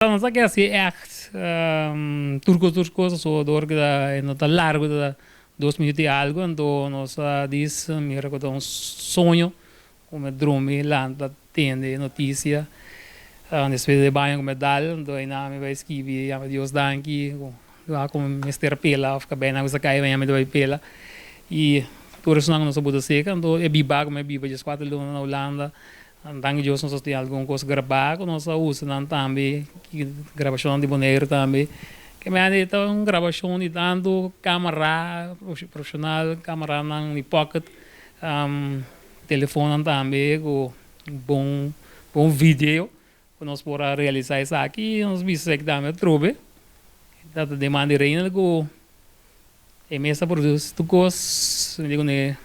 Nos a keda si ègt tur kos tur kos so dor ku ta e no ta largu ta dos minuut i algu anto nos a dis mira ku ta un soño ku mi a drumi lanta tende e notisia despues di baño ku mi a dal anto einan mi bai skibi yama Dios danki ku a ku mi mester pela òf kabei nan ku sa kai mañana mi ta bai pela i tur esunnan ku nos a buta seka anto e biba ku mi a biba dieskuater luna na Hulanda. Danki Dios nos a tin algun kos grabá ku nos a usa nan tambe, grabashonnan di Boneiru tambe. Ke mende ta un grabashon di tantu kamara profeshonal, kamaranan di pocket, telefonnan tambe ku bon bon video ku nos por a realisá esaki. Nos bisa esaki tambe atrobe ta ta demanda di Reinald ku E mes a produci tur cos, mi di cune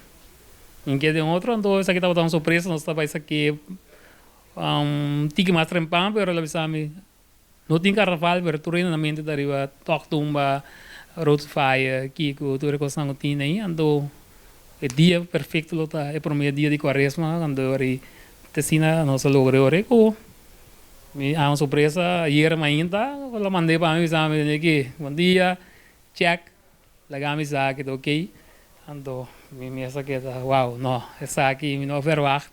un ke den otro, anto esaki tabata un sorpresa, nos ta bay sake un tiki mas trempan, pero el a bisa mi no tin carnaval, pero tur hende na mente ta riba tok tumba, road to fire, kico, tur e cosnan cu tin ahi, anto e dia perfecto lo ta e prome dia di cuaresma, anto ora te asina nos a logra ora cu mi a un sorpresa ayer mainta, el a mande pa mi bisa mi ki bon dia. Check, laga mi sa ki ta ok. Anto mi mes a keda wow, no, esaki mi no a verwacht.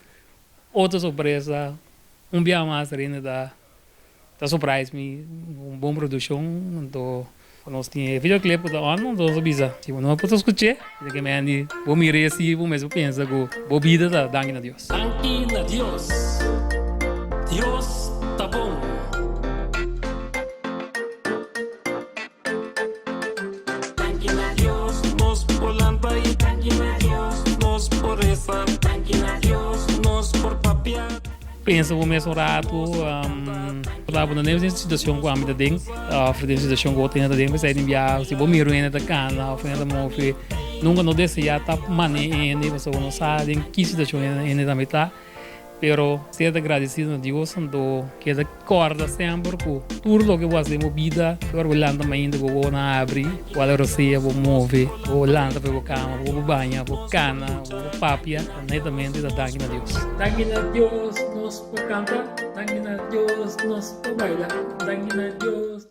Otro sorpresa, un bia mas Rene ta ta surprise mi cu un bon produccion. Anto nos tin e videoclip cu ta on, anto nos a bisa si bo no a por ta scuch'e, di ke mende bo mira e si bo mes bo pensa cu bo bida ta danki na Dios. Danki na Dios, Dios ta bon. Danki na Dios, nos por lanta i danki na Dios, nos por resa. Danki na Dios, nos por papia. Pensa bo mes un ratu, ta bo no den situacion cu ami ta den, of den situacion cu otro hende ta den, p'esei tin biaha si bo mira un hende ta cana of un hende ta move, nunca no desea ta mane e hende pasobra bo no sa den ki situacion e hende tambe ta. Pero sea ta gradecido na Dios anto keda corda semper cu tur loke bo haci den bo bida ora bo lanta mainta bo bo na abri bo ala rosea bo move bo lanta pa bo cama bo baña bo cana bo papia netamente ta danki na Dios. Danki na Dios nos por canta, danki na Dios nos por baila, danki na Dios.